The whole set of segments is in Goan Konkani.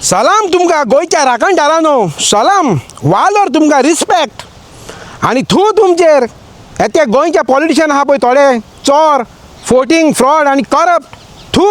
सलाम तुमकां गोंयच्या राखणदारांनो, सलाम, वालोर तुमकां, रिस्पेक्ट. आनी थू तुमचेर. हे ते गोंयचे पॉलिटिशियन आहा पळय थोडे चोर, फोटींग, फ्रॉड आनी करप्ट, थू.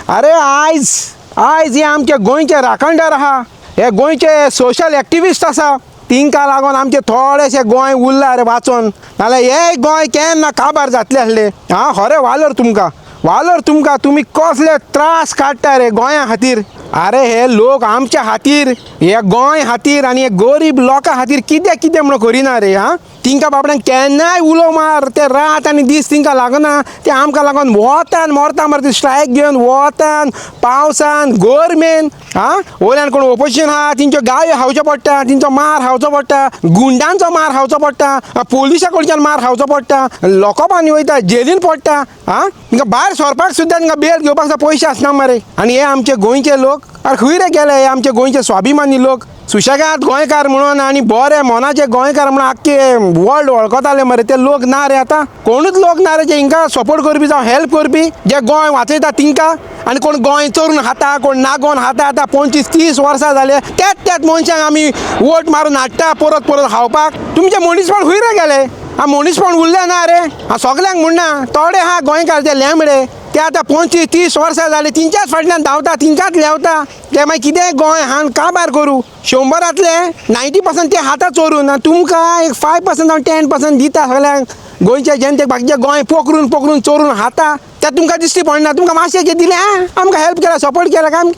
अरे आयज आयज हे आमचे गोंयचे राखणदार आहा, हे गोंयचे सोशल एक्टिविस्ट आसा, तिंकां लागून आमचे थोडेशे गोंय उरला रे वाचोन, नाल्यार हे गोंय केन्ना काबार जातलें आसलें. आं, खरें वालोर तुमकां, वालोर तुमकां. तुमी कसले त्रास काडटा रे गोंया खातीर. अरे हे लोक आमच्या खातीर, हे गोंय खातीर आनी हे गरीब लोकां खातीर कितें कितें म्हणून करिना रे. आं, तिंकां बाबड्यांक केन्नाय उलो मार, ते रात आनी दीस तिंकां लागना, ते आमकां लागून वोतान मरता मरे, स्ट्रायक घेवन वोतान, पावसान, गोरमेन. आं, वयल्यान कोण ओपोजिशन आहा, तेंच्यो गायो खावच्यो पडटा, तेंचो मार खावचो पडटा, गुंडांचो मार खावचो पडटा, पोलिसा कडच्यान मार खावचो पडटा, लोकोपांनी वयता, जेलीन पडटा. आं, तांकां भायर सरपाक सुद्दां तांकां बेल घेवपाक सुद्दां पयशे आसना मरे. आनी हे आमचे गोंयचे लोक, अरे खंय रे गेले हे आमचे गोंयचे स्वाभिमानी लोक? सुशेगाद गोंयकार म्हणून आनी बरे मनाचे गोंयकार म्हणून आख्खे वर्ल्ड वळखताले मरे, ते लोक ना रे आतां. कोणूच लोक ना रे जे हिंकां सपोर्ट करपी जावं हेल्प करपी, जे गोंय वाचयता तिंकां. आनी कोण गोंय चोरून खाता, कोण नागोवन खाता, आतां 25-30 वर्सां जाले त्याच त्याच मनशांक आमी वोट मारून हाडटा परत परत खावपाक. तुमचें मनीसपण खंय रे गेले? आं, मनीसपण उरलें ना रे. आं, सगल्यांक म्हणना, थोडे आहा गोंयकार जे लेंबडे, ते आतां 25-30 वर्सां जाली तिंच्याच फाटल्यान धांवता, तिंकाच लेवता. ते मागीर कितें गोंय हान काबार करूं. 100रांतले 90% ते खाता चोरून, आनी तुमकां एक 5% जावं 10% दिता सगल्यांक गोंयच्या जनतेक. बाकीचे गोंय पोखरून पोखरून चोरून खाता, ते तुमकां दिश्टी पडना. तुमकां मातशें कितें दिलें, आं आमकां हेल्प केला, सपोर्ट केला काय.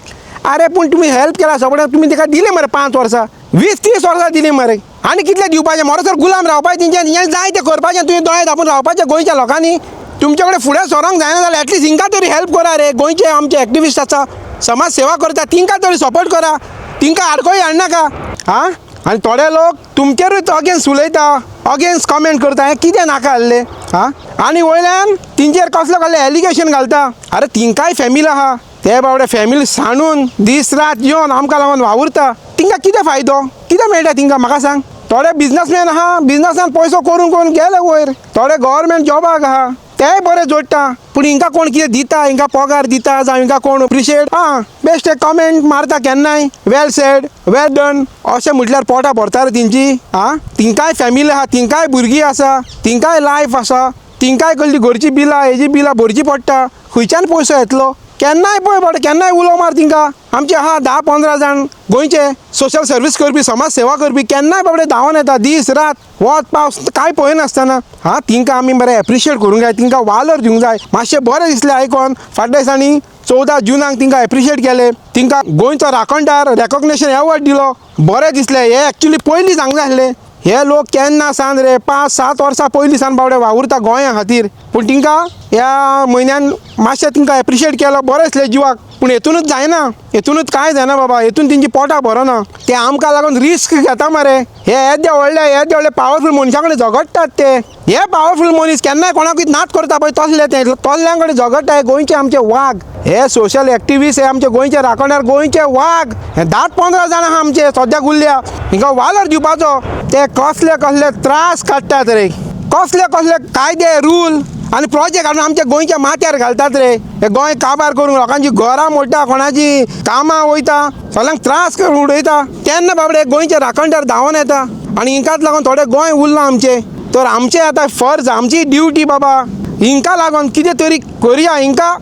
अरे पूण तुमी हेल्प केला, सपोर्ट तुमी ताका दिलें मरे, 5 वर्सां, 20-30 वर्सां दिलीं मरे. आनी कितले दिवपाचें? मरोसर गुलाम रावपाचें तेंच्यान, हें जाय तें करपाचें, तुवें दोळे धांपून रावपाचें गोंयच्या लोकांनी. तुमचे कडेन फुडें सरोंक जायना जाल्यार एटलिस्ट हिंकां तरी हेल्प करा रे. गोंयचे आमचे एक्टिविस्ट आसा, समाज सेवा करता, तिंकां तरी सपोर्ट करा, तिंकां आडखळी हाडनाका. आं, आनी थोडे लोक तुमचेरूच अगेन्स्ट उलयता, अगेन्स्ट कमेंट करता, हें कितें नाका आसलें. आं, आनी वयल्यान तेंचेर कसले कसले एलिगेशन घालता. अरे तिंकांय फॅमिली आहा, ते बाबडे फॅमिली सांडून दीस रात येवन आमकां लागून वावुरता, तिंकां कितें फायदो, कितें मेळटा तिंकां म्हाका सांग? थोडे बिजनसमॅन आहा, बिजनसान पयसो करून करून गेले वयर, थोडे गव्हर्मेंट जॉबाक आहा, तेय बरे जोडटा, पूण हिंकां कोण कितें दिता? हिंकां पगार दिता जावं हिंकां कोण अप्रिशिएट? आं, बेश्टे कमेंट मारता केन्नाय, वेल सेड, वेल डन, अशें म्हटल्यार पोटां भरता रे तेंची. आं, तिंकांय फॅमिली आहा, तिंकांय भुरगीं आसा, तिंकांय लायफ आसा, तिंकांय कसली घरची बिलां हेजी बिलां भरची पडटा, खंयच्यान पयसो येतलो? केन्नाय पळय बरें, केन्नाय उलो मार तिंकां. आमचे आहा 10-15 जाण गोंयचे सोशल सर्वीस करपी, समाज सेवा करपी, केन्नाय बाबडे धांवन येता, दीस रात वत पावस कांय पळयनासतना. हां, तिंकां आमी बरें एप्रिशिएट करूंक जाय, तिंकां वालोर दिवंक जाय. मातशें बरें दिसलें आयकोन फाटल्या दिसांनी 14 जुनाक तिंकां एप्रिशिएट केलें, तिंकां गोंयचो राखणदार रेकोगनेशन एवॉर्ड दिलो, बरें दिसलें. हें एक्चुली पयलीं सांगलें आसलें, हे लोक केन्ना सान रे, 5-7 वर्सां पयलीं सान बाबडे वावुरता गोंया खातीर, पूण तिंकां ह्या म्हयन्यान मातशें तिंकां एप्रिशिएट केलो, बरें दिसलें जिवाक. पूण हेतुनूच जायना, हेतुनूच कांय जायना बाबा, हेतून तेंची पोटां भरना, ते आमकां लागून रिस्क घेता मरे. हे येदे व्हडले, येदे व्हडले पावरफूल मनशां कडेन झगडटात ते, हे पावरफूल मनीस केन्नाय कोणाकूय नाच करता पळय तसले, ते तसल्यां कडेन झगडटा. हे गोंयचे आमचे वाग, हे सोशल एक्टिविस्ट, हे आमचे गोंयचे राखणदार, गोंयचे वाग. हे 10-15 जाणां आहा आमचे सद्याक उरल्या, हिंकां वालोर दिवपाचो. ते कसले कसले त्रास काडटात रे, कसले कसले कायदे रूल आनी प्रोजेक्ट हाडून आमच्या गोंयच्या माथ्यार घालतात रे. हे गोंय काबार करून लोकांची घरां मोडटा, कोणाची कामां वयता, सगळ्यांक त्रास करून उडयता. तेन्ना बाबडे गोंयचे राखणदार धांवन येता आनी हिंकाच लागून थोडे गोंय उरलां आमचें. तर आमचें आतां फर्ज, आमची ड्युटी बाबा, हिंकां लागून कितें तरी करुया. हिंकां,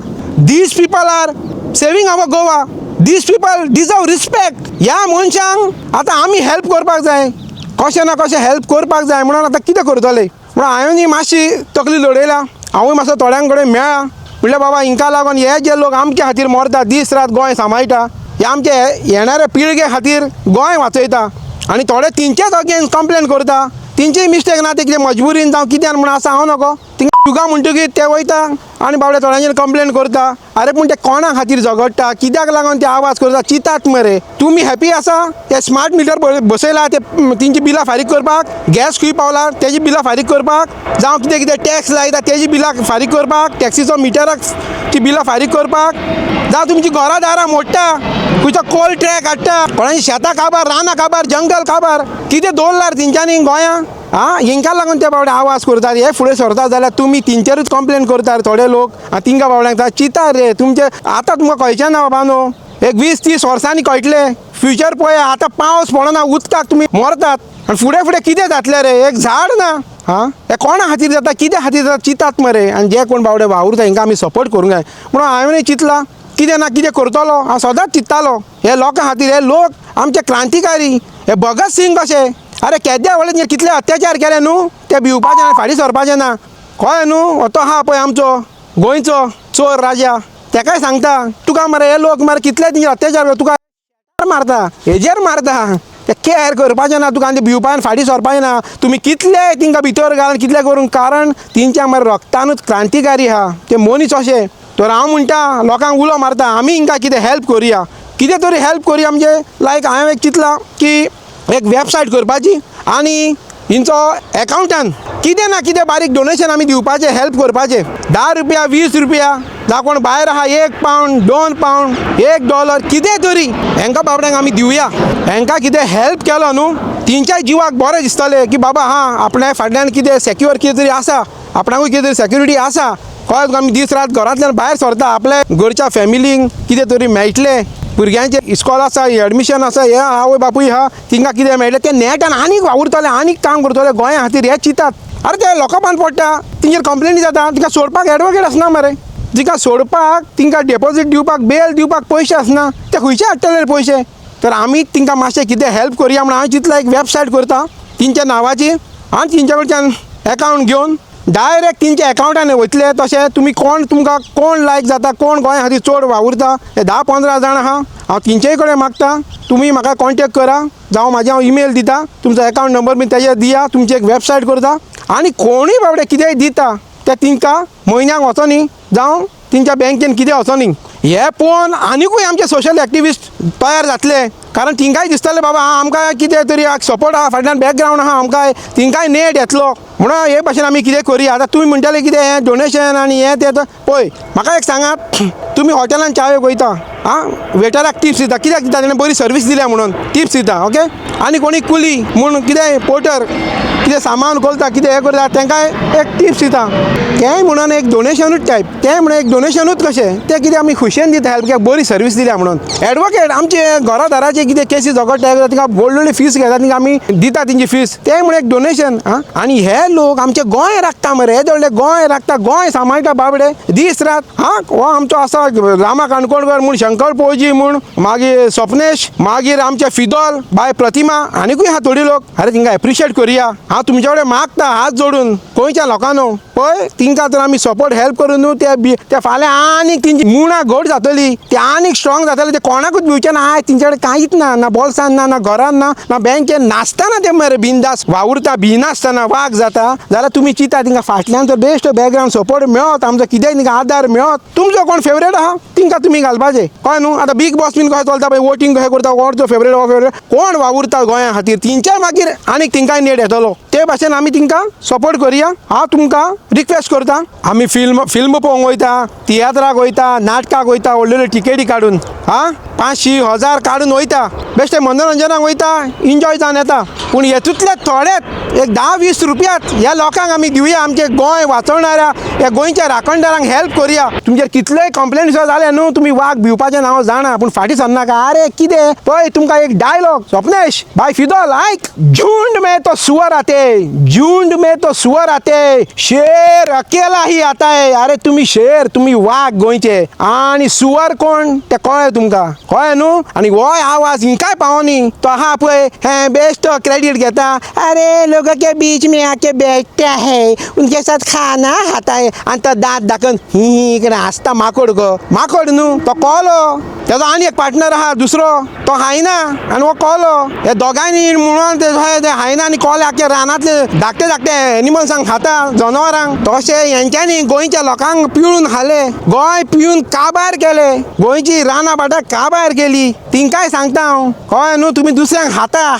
these people are saving our Goa, these people deserve respect. ह्या मनशांक आतां आमी हेल्प करपाक जाय, कशें ना कशें हेल्प करपाक जाय. म्हणून आतां कितें करतले म्हणून हांवें मातशी तकली लडयल्या, हांवूय मातसो थोड्यां कडेन मेळ्ळा, म्हणल्यार बाबा हिंकां लागून हे जे लोक आमच्या खातीर मरता, दीस रात गोंय सांबाळटा, हे आमचे येणाऱ्या पिळगे खातीर गोंय वाचयता, आनी थोडे तेंचेच अगेन्स्ट कंप्लेन करता. तेंचीय मिस्टेक ना, ते कितें मजबुरीन जावं कित्यान म्हूण आसा हांव नको, तिंगा तुका म्हणटकीर ते वयता आनी बाबडे थोड्यांचेर कंप्लेन करता. अरे पूण ते कोणा खातीर झगडटा, कित्याक लागून ते आवाज करता, चिंतात मरे. तुमी हॅपी आसा ते स्मार्ट मिटर बसयला ते तेंची बिलां फारीक करपाक, गॅस खंय पावला तेजी बिलां फारीक करपाक, जावं कितें कितें टॅक्स लायता तेजी बिलां फारीक करपाक, टॅक्सीचो मिटराक ती बिलां फारीक करपाक, जावं तुमची घरां दारां मोडटा, खंयचो कोल ट्रॅक हाडटा, कोणाची शेतां काबार, रानां काबार, जंगल काबार, कितें दवरलार तेंच्यांनी गोंयांत? आं, हिंकां लागून ते बाबडे आवाज करतात, हे फुडें सरता जाल्यार तुमी तेंचेरूच कंप्लेन करतात थोडे लोक. आनी तिंकां बाबड्यांक चिंता रे तुमचे आतां तुमकां कळचें ना बाबा न्हू. एक 20-30 वर्सांनी कळटलें. फ्युचर पळय, आतां पावस पडना, उदकाक तुमी मरतात आनी फुडें फुडें कितें जातलें रे? एक झाड ना. हां, हें कोणा खातीर जाता, कित्या खातीर जाता चिंतात मरे. आनी जे कोण बावडे वावुरता हेंकां आमी सपोर्ट करूंक जाय. म्हणून हांवें चिंतलां कितें ना कितें करतलो. हांव सदांच चिंत्तालो हे लोकां खातीर. हे लोक आमचे क्रांतिकारी, हे भगत सिंग कशे. अरे केद्या व्हडले कितले अत्याचार केले न्हू, ते भिवपाचे ना, फाटीं सरपाचे ना. कळ्ळें न्हू? तो आहा पळय आमचो गोंयचो चोर राजा, तेकाय सांगता तुका मरे हे लोक मरे कितले तेंचे अत्याचार तुका मारता, हेजेर मारता, ते कॅर करपाचें ना तुका. आनी भिवपान फाटीं सरपाचें ना. तुमी कितले तिंकां भितर घालून कितले करूंक, कारण तेंच्या मरे रक्तानूच क्रांतिकारी आहा ते मनीस अशे. तर हांव म्हणटा लोकांक उलो मारता, आमी हिंकां कितें हेल्प करुया, कितें तरी हेल्प करुया. म्हणजे लायक हांवें एक चिंतलां की एक वेबसायट करपाची आनी हिंचो एकावंटान कितें ना कितें बारीक डोनेशन आमी दिवपाचें, हेल्प करपाचें. 10 रुपया, 20 रुपया, जावं कोण भायर आहा 1 पावंड, 2 पावंड, $1, कितें तरी हेंकां बाबड्यांक आमी दिवया. हेंकां कितें हेल्प केलो न्हू, तेंच्याय जिवाक बरें दिसतलें की बाबा हां आपल्या फाटल्यान कितें सेक्युअर कितें तरी आसा, आपणाकूय कितें तरी सेक्युरिटी आसा. कळ्ळें तुका? आमी दीस रात घरांतल्यान भायर सरता, आपल्या घरच्या फॅमिलींक कितें तरी मेळटलें, भुरग्यांचें इस्कॉल आसा, एडमिशन आसा, हे आवय बापूय आहा तिंकां कितें मेळटलें, ते नेटान आनीक वावुरतले, आनीक काम करतले गोंया खातीर. हें चिंतात. अरे ते लोकां पडटा, तेंचेर कंप्लेनी जाता, तिंकां सोडपाक एडवोकेट आसना मरे, तिका सोडपाक तिंकां डेपोजीट दिवपाक, बेल दिवपाक पयशे आसना, ते खंयचे हाडटले पयशे? तर आमी तिंकां मातशें कितें हेल्प करुया म्हूण हांवें चिंतलां एक वेबसायट करता तेंच्या नांवाची आनी तेंच्या कडच्यान एकावंट घेवन डायरेक्ट तेंच्या एकावंटान वयतले. तशें तुमी कोण, तुमकां कोण लायक जाता, कोण गोंया खातीर चड वावुरता, ते 10-15 जाण आहा, हांव तेंचेय कडेन मागता तुमी म्हाका कॉन्टेक्ट करा, जावं म्हाजें हांव इमेल दिता, तुमचो एकावंट नंबर बी तेजेर दिया, तुमची एक वेबसायट करता आनी कोणूय बाबडे कितेंय दिता ते तिंकां म्हयन्याक वचोनी, जावं तेंच्या बँकेन कितें वचोनी. हे पळोवन आनिकूय आमचे सोशल एक्टिविस्ट तयार जातले, कारण तिंकांय दिसतलें बाबा आं आमकां कितें तरी सपोर्ट आहा, फाटल्यान बॅकग्रावंड आहा, आमकां तिंकांय नेट येतलो. म्हणून हे भाशेन आमी कितें करुया. आतां तुमी म्हणटले कितें हें डोनेशन आनी हें तें. पळय म्हाका एक सांगात, तुमी हॉटेलान च्यावेक वयता, आं वेटराक टिप्स दिता, कित्याक दिता? तेणें बरी सर्वीस दिल्या म्हणून टिप्स दिता. ओके, आनी कोणी कुली म्हूण कितें पोर्टर कितें सामान उखलता, कितें हें करता, तेंकांय एक टिप्स दिता. तेंय म्हणून एक डोनेशनूच टायप, तें म्हणून एक डोनेशनूच कशें, तें कितें आमी खुशयेन दिता हेल्प, कित्याक बरी सर्वीस दिल्या म्हणून. एडवोकेट आमचे घरा दाराचे कितें केसी झगडटा तिंकां व्हडली फीस घेता, तिंकां आमी दिता तेंची फीस, तें म्हणून एक डोनेशन. आं, आनी हे लोक आमचे गोंय राखता मरे, हे दवरले गोंय राखता, गोंय सांबाळटा बाबडे दीस रात. हां, हो आमचो आसा रामा काणकोणकर म्हूण, शंकर पोळजी म्हूण, मागीर स्वप्नेश, मागीर आमचे फिदोल बाय प्रतिमा, आनिकूय आहा थोडी लोक. अरे तिंकां एप्रिशिएट करुया. हांव तुमचे कडेन मागता हात जोडून, गोंयच्या लोकांनो पळय तिंकां तर आमी सपोर्ट हेल्प करून न्हू, ते फाल्यां आनीक तेंची मुळां घट जातली, ते आनीक स्ट्रॉंग जातले, ते कोणाकूच भिवचे ना. आयज तेंचे कडेन कांयच ना, ना बोल्सान ना, ना घरान ना, ना बँकेन नासतना ते मरे बिंदास वावुरता, भिनासतना वाग जाता. जाल्यार तुमी चिंता तिंकां फाटल्यान तर बेश्ट बॅकग्रावंड सपोर्ट मेळत, आमचो कितेंय तिंकां आदार मेळत. तुमचो कोण फेवरेट आहा तिंकां तुमी घालपाचें, कळ्ळें न्हू? आतां बीग बॉस बीन कशें चलता पळय, वोटींग कशें करता, कोण जो फेवरेट हो फेवरेट, कोण वावुरता गोंया खातीर, तेंच्याय मागीर आनीक तिंकांय नेट येतलो. ते भाशेन आमी तिंकां सपोर्ट करुया. हांव तुमकां रिक्वेस्ट करता, आमी फिल्म पळोवंक वयता, तियात्राक वयता, नाटकाक वयता, व्हडल्यो टिकेटी काडून, आं 500 1000 काडून वयता, बेश्टे मनोरंजनाक वयता, एन्जॉय जावन येता. पूण हेतूंतले थोडेच एक 10-20 रुपयात ह्या लोकांक आमी दिवया, आमचे गोंय वाचवणाऱ्या ह्या गोंयच्या राखणदारांक हेल्प करुया. तुमचेर कितलेय कंप्लेन सुद्दां जाले न्हू, तुमी वाग भिवपाचें नांव जाणा, पूण फाटीं सरनाका. अरे कितें पळय तुमकां एक डायलॉग, स्वप्नेश बाय फिदोल आयक, झुंड में तो सुअर आते, झुंड में तो सुअर आते, शेर अकेला ही आता है. अरे तुमी शेर, तुमी वाग गोंयचे, आनी सुअर कोण ते कळ्ळें तुमकां, कळ्ळें न्हू? आनी होय आवाज हिंकाय पावनी, तो आहा पळय हें बेश्ट क्रेडीट घेता. अरे लोगों के बीच में आके बैठता है, उनके साथ खाना खाता है, आनी तो दांत दाखोवन ही कडेन हांसता. माकोड गो, माकोड न्हू तो कोलो, तेजो आनी एक पार्टनर आहा दुसरो, तो हायना आनी हो कोलो, हे दोगांयनी म्हणून ते हायना आनी कोले आख्या रानांतले धाकटे धाकटे एनिमल्सांक खाता, जनावरांक. तशें हेंच्यांनी गोंयच्या लोकांक पिळून खाले, गोंय पिळून काबार केले, गोंयची रानां भाटां काबार केली. तिंकाय सांगता हांव, कळ्ळें न्हू? तुमी दुसऱ्यांक खाता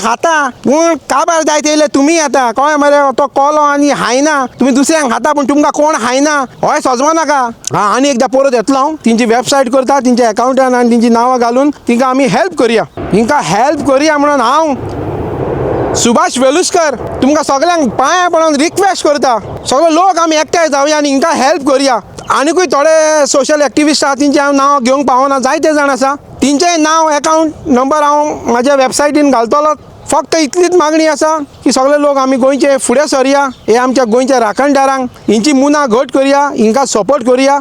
खाता, पूण काबार जायत येयले तुमी येता, कळ्ळें मरे? तो कोलो आनी हायना, तुमी दुसऱ्यांक खाता पूण तुमकां कोण हायना, हय सजवो नाका. हां, आनी एकदां परत येतलो हांव, तेंची वेबसायट करता, तेंच्या एकावंटान आनी तेंची नांवां घालून तिंकां आमी हेल्प करुया, तिंकां हेल्प करुया म्हणून हांव सुभाष वेलुस्कर तुमकां सगळ्यांक पांयां पडून रिक्वेस्ट करता, सगळे लोक आमी एकठांय जावया आनी हिंकां हेल्प करुया. आनिकूय थोडे सोशल एक्टिविस्ट आसा, तेंचें हांव नांव घेवंक पावना, जायते जाण आसा, तेंचेय नांव एकावंट नंबर हांव म्हाज्या वेबसायटीन घालतलो. फक्त इतलीच मागणी आसा की सगळे लोक आमी गोंयचे फुडें सरया, हे आमच्या गोंयच्या राखणदारांक, हेंची मुनां घट करया, हिंकां सपोर्ट करया.